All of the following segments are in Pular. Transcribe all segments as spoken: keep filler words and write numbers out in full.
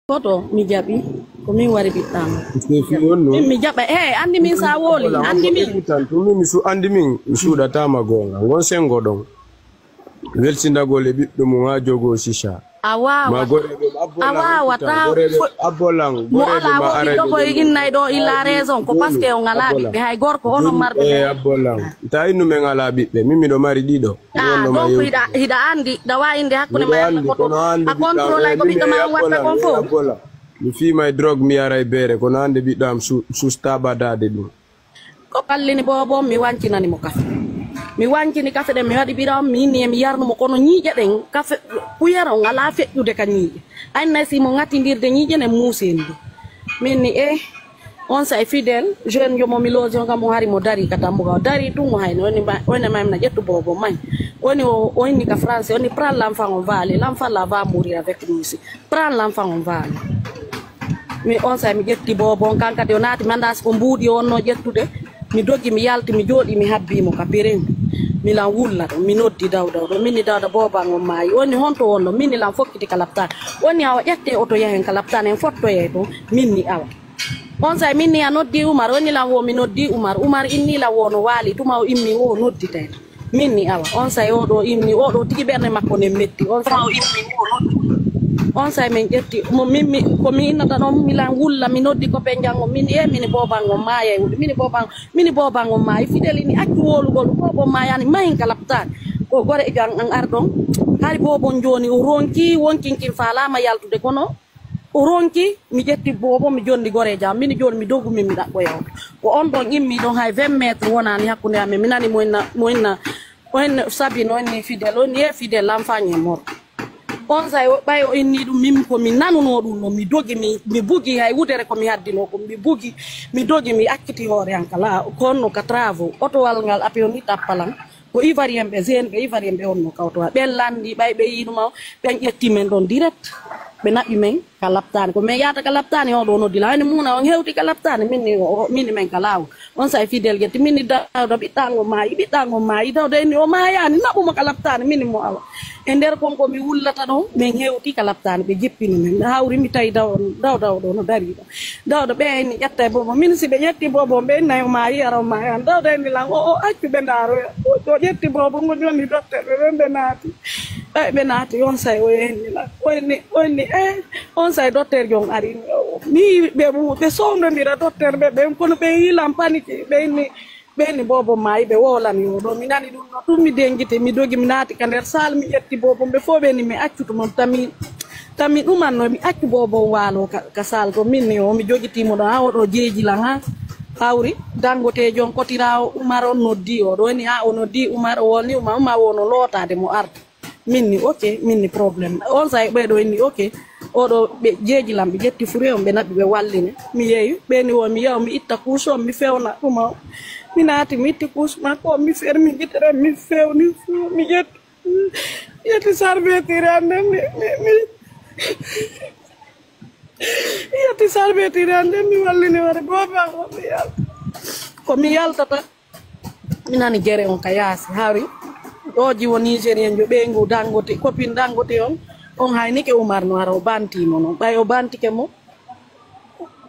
Koto mi jaɓi, ko min wari ɓiɗɗa am. Min mi jaɓa, eh, anndi min sa woli, anndi min. Tan tun min mi su anndi min mi suuɗataama goonga. Ngon senngo ɗon. Weltindagol e ɓiɗɗo mum haa jogoo sisa. A waawa-, ma goreeɓe a waawataa fo-, abbolan mo alaa wo ɓiɗɗo ko e innay ɗo illa raison ko parce que on alaa ɓiɓɓe, hay gorko on on marɓe ɓe. Abbolan ta innu men alaa ɓiɓɓe, min miɗo mari ɗiɗo. Ah, donc hiɗa, hiɗa anndi, ɗa waawi innde hakkunde ma yalla goɗɗo a contrôle ay ko ɓiɗɗo ma on watta kon fof. Mi fiimay drogue, mi yaray beere, kono hannde ɓiɗɗo am su-, susta ɓadaade ɗum. Ko ɓallini boobo on, mi wancinani mo kafe. Mi wancini kafe ɗen, mi waɗi bira on, mi inni e mi yarnu mo, kono ñiiƴe ɗen, kafe kuyera on alaa feƴƴude ka ñiiƴe. Ay nay si mo ŋatindirde ñiiƴe nen muusendi. Min ni, eh, on say Fidel, jeune yo mo mi loosi on kam, mo hari mo dari ka dambugal. O dari tun mo hayni, woni ma-, woni ma mi na ƴettu boobo may. Woni o, o inni ka français, woni prends l'enfant, on va aller. L'enfant là va mourir avec nous ici. Prends l'enfant, on va aller. Mi on say mi ƴetti boobo on, kan kadi o naati, mi anndaa si ko mbuuɗi o wonnoo ƴettude. Mi dogi, mi yalti, mi jooɗi, mi habbi mo ka peren. Mi lan wulla ɗon, mi noddi Dawda o ɗon. Min ni Dawda, boobo an on maayi. Woni honto wonno? Min ni lan fokkiti ka laptaan. Woni awa ƴette oto yahen ka laptaan, en fottoyay ton. Min ni awa. On say min ni a noddi Umar, woni lan wo mi noddi Umar. Umar inni lan wo no waali, tuma o immi wo nodditay. Min ni awa, on say oo ɗoo immi, oo ɗoo tigi ɓernde makko nden metti. On say, on say min ƴetti mo, min, mi, ko mi innata ɗon, mi lan wulla, mi noddi ko ɓe janngo, min, e min booban on maayay wuli, min booban, min booban on maayi. Fidel ini accu wowlugol, boobo maayaani, mahin ka laptaani. Ko gore e jan an ar ɗon, hari boobon jooni o ronki, wonkinkin faalaama yaltude, kono o ronki, mi ƴetti boobo, mi jonni goreejo am. Min jooni mi dogu, min mi ɗaɓɓoya on. Ko on ɗon immi ɗon, hay vingt mètres wonaani hakkunde amen. Mi nani mo inna, mo inna, o inna Sabine, o inni Fidel, o inni, "Eh, Fidel, l'enfant est mort." On say, o, ɓay o inni ɗum, min ko mi nanunoo ɗum ɗon, mi dogi, mi, mi bugi, hay wudere ko mi haddinoo ko, mi bugi, mi dogi, mi acciti hoore an ka laa-, ko honno ka travaux. Otowal ngal api on ni tappalan. Ko Ivoirien ɓe, jeune ɓe Ivoirien ɓe honno kawtowa. Ɓen lanndi, ɓay ɓe yiinuma o, ɓen ƴetti men ɗon direct. Ɓe naɓi men ka laptaani. Ko men yahata ka laptaani, on ɗoo noddi lan. Hani Muna, on hewti ka laptaani? Min ni, o, o, min ni men ka laawol. On say Fidel ƴetti, min ni Dawda, ɓiɗɗaango maayi, ɓiɗɗaango maayi. Dawda inni o maayaani, naɓu mo ka laptaani, min ni mo awa. E nder kon ko mi wullata ɗon, men hewti ka laptaani, ɓe jippini men. Mi hawri mi tawi Daw-, Dawda o ɗoo no dari ɗon. Dawda ɓe inni ƴetta e boobo. Min si ɓe ƴetti boobo, ɓe innay o maayi, ara o maayaani. Dawda inni lan, o, o accu ɓe ndaaroya. O, o ƴetti boobo, ngo jonni docteur ɓe, ɓen ɓe naati. Ɓay ɓe naati, on say o inni lan. O inni, o inni, eh, on say docteur jon ari. Mi, ɓe, ɓe sowndondira docteur ɓe, ɓen kono ɓe yilan paniki, ɓe inni, ɓe inni boobo maayi, ɓe wowlani o ɗoo. Mi nani ɗum ɗoo, tun mi dengiti, mi dogi, mi naati ka nder salle, mi ƴetti boobo, ɓe fof ɓe inni mi accu tuma, tami, tami ɗuman no, mi accu boobo waalo ka, ka salle to, min ni o, mi jogiti mo ɗon, haa o ɗoo jeeji lan, haa hawri, Dangote jon kotiraawo Umar on noddi o ɗoo, ni haa o noddi Umar, o wolni Umar, Umar wono lootaade mo arta. Min ni, ok, min ni problème. On say ɓee ɗoo inni, ok. Oo ɗoo ɓe jeeji lan, ɓe ƴetti fure on, ɓe naɓi, ɓe wallini. Mi yeeyu, ɓe ni wo mi yaw, mi itta couche on, mi fewna ɗum on. Mi naati, mi itti couche makko on, mi fermi gite ɗen, mi fewni, mi ƴetti, ƴetti sarbetire an nden, mi, mi, mi, ƴetti sarbetire an nden, mi wallini wari booba ko mi yalta. Ko mi yaltata. Mi nani gere on ka yaasi, hari. Ɗoo jiwo Nigérien jo ɓeyngu Dangote, copine Dangote on, on haynike Umar no ara, o banti mo non. Ɓay o bantike mo,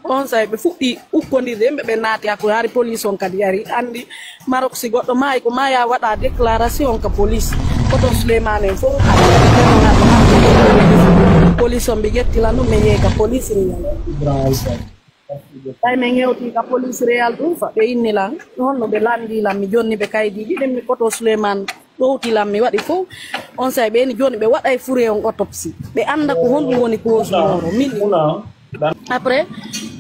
on say ɓe fuɗɗi ukkondirde, yimɓe ɓe naati hakkunde, hari police on kadi ari. Anndi Maroc si goɗɗo maayi, ko maaya waɗa déclaration ka police. Koto Souleymane en fof, police on ɓe ƴetti lan ɗum, ɓe yehi ka police ni. Ɓay men hewti ka police Real ɗum fa, ɓe inni lan, honno ɓe lanndi lan, mi jonni ɓe kaydiiji ɗin, mi Koto Souleymane ɗowti lan, mi waɗi fof. On say ɓe inni jooni ɓe waɗay fure on autopsie. Ɓe annda ko honɗum woni cause mawro. Min après,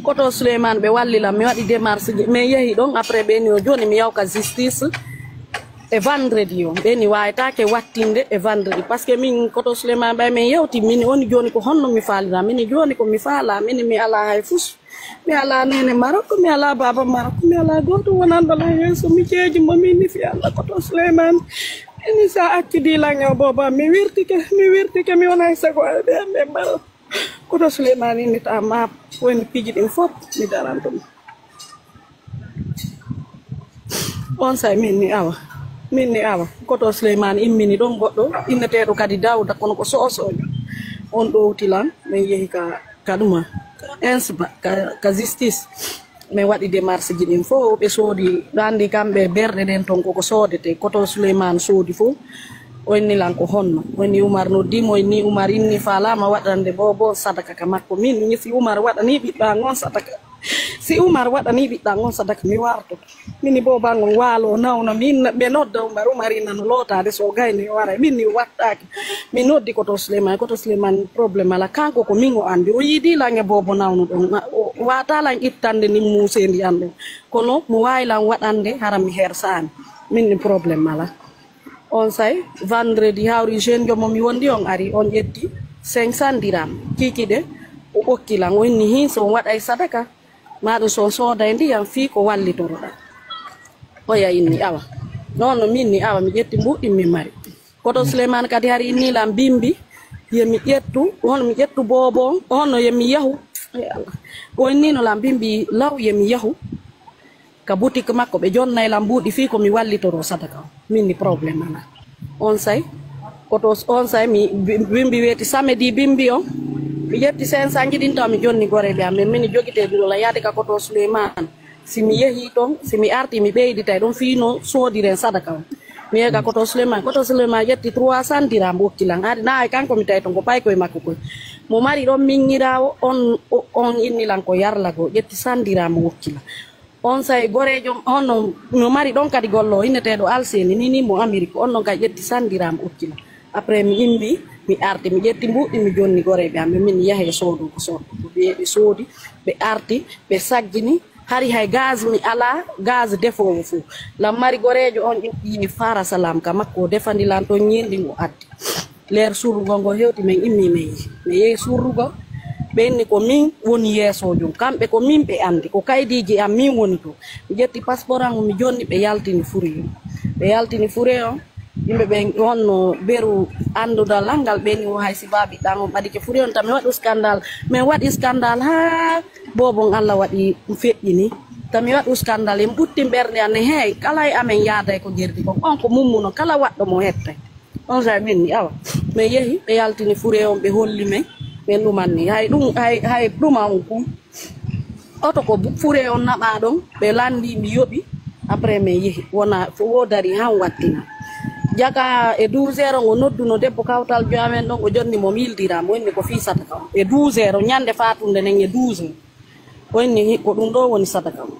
Koto Souleymane ɓe walli lan, mi waɗi démarche ji, min yehi ɗon, après ɓe inni o jooni mi yaw ka justice e vendredi o. Ɓe inni waawetaake wattinde e vendredi. Parce que min Koto Souleymane ɓay min yewti, min oni jooni ko honno mi faalira. Min jooni ko mi faala, min mi alaa hay fus. Mi alaa neene Marok, mi alaa baaba Marok, mi alaa gooto wonanɗo lan yeeso. Mi jeeji mo, mi nifi Alla Koto Souleymane. Ini sa accidi lan e o booba, mi wirtike, mi wirtike, mi wona e sago e ɓe, ɓe Marok. Koto Souleymane ini ta ma, woni piiji ɗin fof, mi daranto mo. On say min ni awa, min ni awa. Koto Souleymane immini ɗon goɗɗo, inneteeɗo kadi Dawda, kono ko soosoojo. On ɗowti lan, min yehi ka Ka ɗuma, ins ba, ka, ka justice. Min waɗi démarche ji ɗin fof, ɓe soodi, ɗo anndi kamɓe berɗe ɗen ton koko soodete, koto Souleymane soodi fof. O inni lan ko honno? O inni Umar noddi mo, o inni Umar inni faalaama waɗande boobo on sadaka ka makko. Min, mi si Umar waɗani ɓiɗɗo an on sadaka. Si Umar waɗani ɓiɗɗo an on sadaka, mi wartoto. Min ni boobo an on waalo nawna, min ɓe nodda Umar, Umar inna no lootaade so o gayni o waray. Min ni wattaaki. Mi noddi koto Souleymane, koto Souleymane problème ala. Kanko ko min o anndi. O yiidi lan e boobo nawnuɗon. O waata lan ittande nin muuseendi an ɗon. Kono mo waawi lan waɗande hara mi hersaani. Min ni problème ala. On say, vendredi hawri jeune jomo mi wondi on ari, on ƴetti cinq cents dirham. Kikiɗe, o okki lan, o inni hin so on waɗay sadaka, maa ɗum so on sooday ndiyam fii ko wallitoroɗaa. Oya inni, awa. Non no min ni, awa, mi ƴetti mbuɗɗi mi mari. Koto Souleymane kadi hari inni lan bimbi, ye mi ƴettu, hono mi ƴettu boobo on, hono ye mi yahu. Ay Allah. O inni no lan bimbi law ye mi yahu. Ka boutique makko, ɓe jonnay lan mbuuɗi fii ko mi wallitoro sadaka on. Min ni problème ala. On say, koto on say, mi bi-, bimbi weeti samedi bimbi on. Mi ƴetti cinq cents ji ɗin taw mi jonni goreeɓe am. Min, min jogitee duɗo la yaade ka koto Souleymane. Si mi yehi ton, si mi arti, mi ɓeyditay ɗon fii no soodiren sadaka on. Mi yehi ka koto Souleymane. Koto Souleymane ƴetti trois cents dirham okki lan. Adi na ay kanko mi tawi ton ko pay koye makko koye. Mo mari ɗon miñiraawo on, on inni lan ko yarlago. Ƴetti cent dirham okki lan. On say goreejo on no, no mari ɗon kadi gollo, inneteeɗo Alseni, ni, ni mo Amérique, on ɗon kadi ƴetti cent dirham okki lan. Après mi immi, mi arti, mi ƴetti mbuuɗi, mi jonni goreeɓe am, min yahe soodo ko soodo. Ko ɓe, ɓe soodi, ɓe arti, ɓe saggini, hari hay gaz mi ala, gaz defoowo fof. Lan mari goreejo on ƴetti Fara Salam ka makko, o defandi lan ton ñiindi ngo addi. Leer surrugol ngol hewti, min immi min yehi. Min yehi surrugol, ɓe inni ko min woni yeesoojum. Kamɓe ko min ɓe anndi, ko kaydiiji am min woni to. Mi ƴetti passeport am, mi jonni, ɓe yaltini fure on. Ɓe yaltini fure on, yimɓe ɓen honno beru anndudal an ngal, ɓe inni wo hay si baabi ɗan on ɓadike fure on, tami waɗu scandale. Min waɗi scandale haa boobon Alla waɗi feƴƴini. Tami waɗu scandale, en ɓuttin ɓernde an ne, hey, kala e amen yaaday ko jerdi kon. On ko mummuno, kala waɗɗo mo hettay. On sa min ni, awa. Min yehi, ɓe yaltini fure on, ɓe holli men. Min ɗumanni. Hay ɗum, hay, hay ɗuma on kun. Oto ko bu-, fure on naɓa ɗon, ɓe landi, mi yoɓi. Après, min yehi. Wona, fo wo dari han wattina. Jaka e douze heures, o nodduno debbo kawtal jo amen ɗon, o jonni mo mille dirham, o inni ko fii sadaka on. E douze heures, ñande fatunde nden e douze heures. O inni hi-, ko ɗum ɗo woni sadaka on.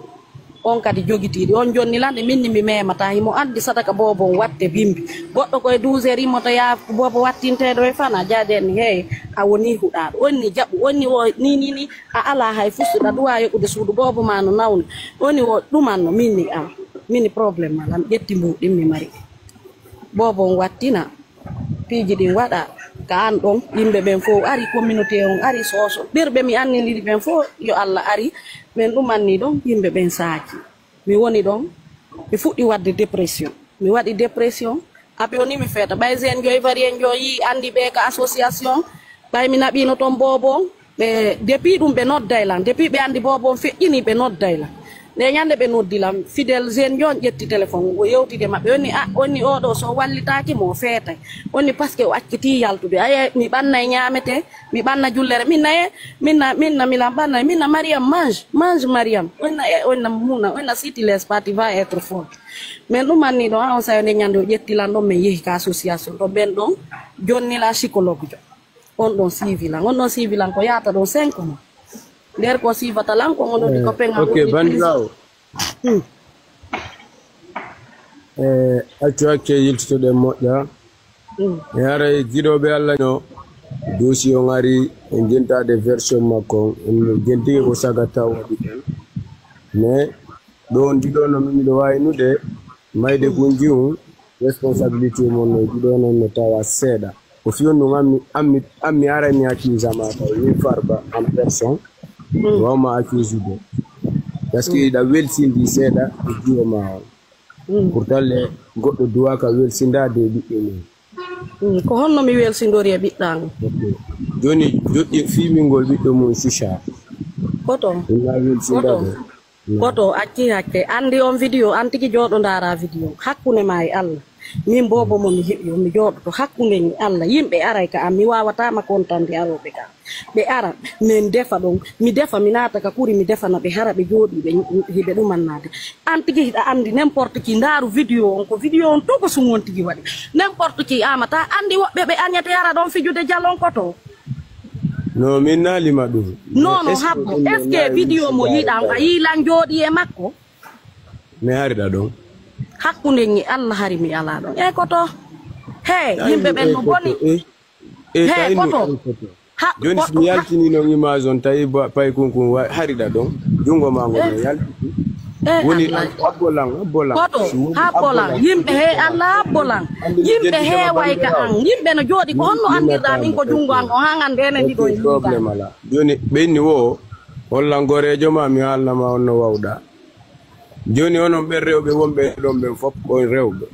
On kadi jogitiiɗi, on jonni lan ɗe, min ni mi memata, himo anndi sadaka boobo on watte bimbi. Goɗɗo ko e douze heures immoto yaa boobo wattinteeɗo e fana, jaaden ni, hey, a woni huɗaaɗo. On ni jaɓu, on ni wo ni, ni, ni, a alaa hay fusuɗa, duwa yoɓude suudu boobo ma no nawni. On ni wo ɗumanno, min ni am, min ni problème ma lan, ƴetti mbuuɗi mi mari. Boobo on wattina. Piiji ɗin waɗa ka an ɗon, yimɓe ɓen fof ari, communauté on ari, soso. Ɓerɓe mi annindiri ɓen fof, yo Allah ari, ɓen ɗum anni ɗon, yimɓe ɓen saaki. Mi woni ɗon, mi fuɗɗi waɗde dépression. Mi waɗi dépression, après o ni mi feeta. Ɓay Zen Joy Varien Joy yi anndi ɓe ka association, ɓay mi naɓino ton boobo on, ɓe, depuis ɗum ɓe nodday lan, depuis ɓe anndi boobo on feƴƴini, ɓe nodday lan. Nde ñande ɓe noddi lan, Fidel Zen Joy ƴetti téléphone, o yewtide maɓɓe, o ni, "A, o ni oɗo so wallitaaki mo, o feetay." O ni, "Parce que o acciti yaltude. Aye, mi ɓannay ñaamete, mi ɓanna jullere." Min na, e, min na, min na, mi lan ɓannay, min na, "Mariam, mange, mange, Mariam." O na, e, o na, muna, o na, "Si tu laisses pas, tu vas être folle." Men ɗum anni ɗon, a on sayo nde ñande o ƴetti lan ɗon, men yehi ka association ɗon, ɓen ɗon, jonni la psychologue jo. On ɗon suivi lan, on ɗon suivi lan ko yaata ɗon cinq mois. Nder ko suivata lan ko on ɗon ko penga ok, woni bandirawo. Hmm. Eh, accu hakke yiltitoɗen moƴƴa. Hmm. E haray giɗoɓe Allah no dossier on ari en jentade version makko on, en jentike ko saga taw waɗi ɗen. Mais ɗo on diɗo no min miɗo wawinude mayde gunji on. Responsabilité mon no ɗiɗo non no tawa seeɗa. Ko fiyon ɗum ammi, ammi, ammi aray mi accusama taw min Farba en personne. Mm. Wawma accusude. Parce que iɗa welsindi seeɗa e jiwo ma on. Mm. Pourtant le goɗɗo duwaka welsindade e ɓiɓɓe mum. Mm. Ko honno mi welsindori e ɓiɗɗa ngon? Ok. Joni joƴƴi fimingol ɓiɗɗo mum Susa. Koto. Ɗum na welsindade. Koto. Koto, acci hakke. Anndi on vidéo, an tigi jooɗo ndaara vidéo. Hakkunde ma e Allah. Min boobo mo mi heɓi on, mi jooɗoto hakkunde mi Allah. Yimɓe aray ka an, mi waawataa ma kontande arooɓe ka an. Ɓe ara, min defa ɗon, mi defa, mi naata ka kuri, mi defana ɓe, hara ɓe jooɗii ɓe, hiɓe ɗumannaade. An tigi hiɗa anndi n'importe qui, ndaaru vidéo on, ko vidéo on togo sun on tigi waɗi. N'importe qui amata anndi woɓɓe ɓe añete ara ɗon fijude jalon koto. No, min naalima ɗum. Non, non, habbo. Est-ce que vidéo mo yiɗa on, a yiilan jooɗii e makko? Mi harida ɗon. Hakkunde ngi Allah hari mi alaa ɗon. E koto. He, yimɓe ɓen no boni. E, e, he, tawi no koto. E koto. Ha, jooni, si mi yaltini non image on, tawi ba-, pay kunkun wa-, harida ɗon. Jungo ma ngon no yaltiti. E woni Allah. Abbo lan, abbo lan. Koto, si woni abbo lan. Yimɓe he Allah, abbo lan. Yimɓe heeway ka an. Yimɓe no jooɗi ko honno anndirɗaa min ko jungo an on, han an ndene ndiɗo e problème ala. Jooni, ɓe inni wo, hollan goreejo ma, mi haalna ma on no wawɗa. Jooni onon ɓen rewɓe wonɓe ɗon ɓen fof ko rewɓe.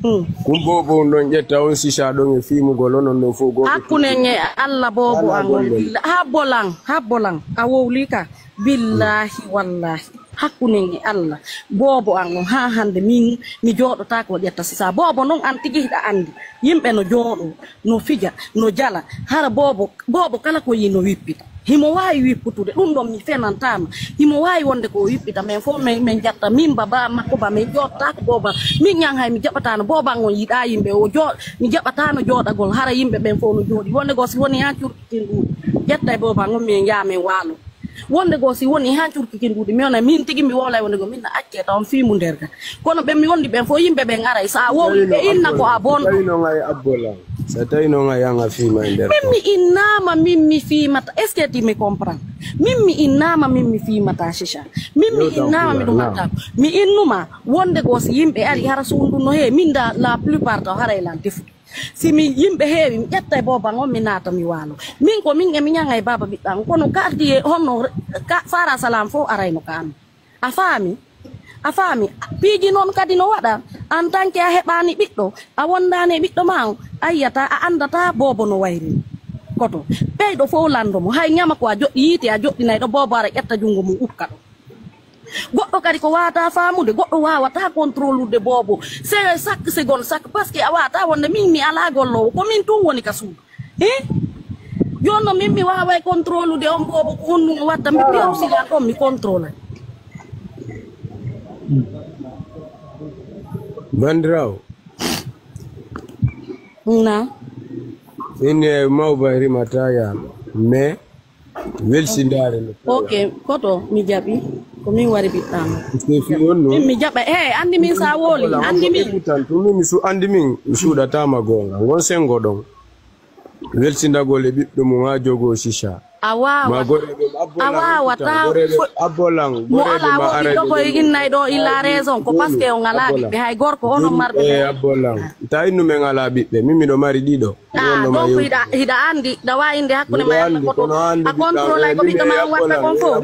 Hmm. Kumbo fof ɗon ƴetta on sisa ɗon e fiimugol onon ɗon fof goto. Hakkunde nge Allah boobo an on. Billa-, habbo lan, habbo lan. A wowli ka. Billahi wallahi. Hakkunde nge Allah. Boobo an on haa hannde min mi jooɗotaako o ƴetta sisa. Boobo non an tigi hiɗa anndi. Yimɓe no jooɗo, no fija, no jala. Hara boobo, boobo kala ko yii no wippita. Himo waawi wipputude, ɗum ɗon mi fenantaama. Himo waawi wonde ko o wippita, men fof men, men jatta, min ba, ba makko ba, men ƴottaako booba. Min ñan hay mi jaɓataano booba on yiɗaa yimɓe, o jo-, mi jaɓataano jooɗagol, hara yimɓe ɓen fof no jooɗi. Wonde goo si woni haa curkitin ɗum, ƴetta e booba on, min yaa men waalo. Wonde goo si woni haa curkitin ɗum, mi wona min tigi mi wowlay wonde goo, min na accee taw on fii mu nder ga. Kono ɓen mi wondi ɓen fof, yimɓe ɓen aray, so a wowli ɓe inna ko a bonɗo. Tawi non ay abbo lan. So tawi non ay an a fiima e nder. Min mi innaama, min mi fiimata. Est-ce que tu me comprends? Min mi innaama, min mi fiimata, Chicha. Min mi innaama, mi ɗumata. Mi innuma, wonde goo si yimɓe ari hara suundu no he, min da la plupart taw haray lan defude. Si mi yimɓe heewi, mi ƴetta e booba on, mi naata, mi waalo. Min ko min e mi ñaŋa e baaba ɓiɗɗa on. Kono quartier honno ka Fara Salam fof arayno ka amin. A faami? A faami? Piiji non kadi no waɗa. En tant que a heɓaani ɓiɗɗo, a wondaani e ɓiɗɗo ma on, a yiyata, a anndata boobo no wayri. Koto. Ɓeyɗo fof lanndo mo. Hay ñama ko a joɗɗi yiite, a joɗɗinay ɗo boobo ara ƴetta junngo mum ukka ɗo. Goɗɗo kadi ko waawata faamude, goɗɗo waawataa contrôlude boobo. C'est chaque seconde, chaque, parce que a waawataa wonde min mi alaa golloowo, ko min tun woni ka suudu. Eh? Jooni non min mi waaway contrôlude on boobo, ko honɗun o watta, mi piya o silan ɗon, mi contrôla. Bandiraawo. Na. Inni e mawba rimata yaama, mais welsindaare no. Ok, koto mi jaɓi, ko min wari ɓiɗɗaama. Min mi jaɓa, he, anndi min sa wowli, anndi min. Tan, tun min mi su-, anndi min, mi suuɗataama goonga. Ngon senngo ɗon. Welsindagol e ɓiɗɗo mum haa jogoo sisa. A waawa-, ma goreeɓe, a waawataa fo-, abbolan, mo alaa woɓɓe jogoy innay ɗo, il a raison, ko parce que on alaa ɓiɓɓe, hay gorko, onon marɓe ɓe. Abbolan. Ta innu men alaa ɓiɓɓe, min miɗo mari ɗiɗo. Ah, donc hiɗa, hiɗa anndi, ɗa waawi innde hakkunde ma e Allah, koto a contrôle ay ko ɓiɗɗo ma on watta kon fof.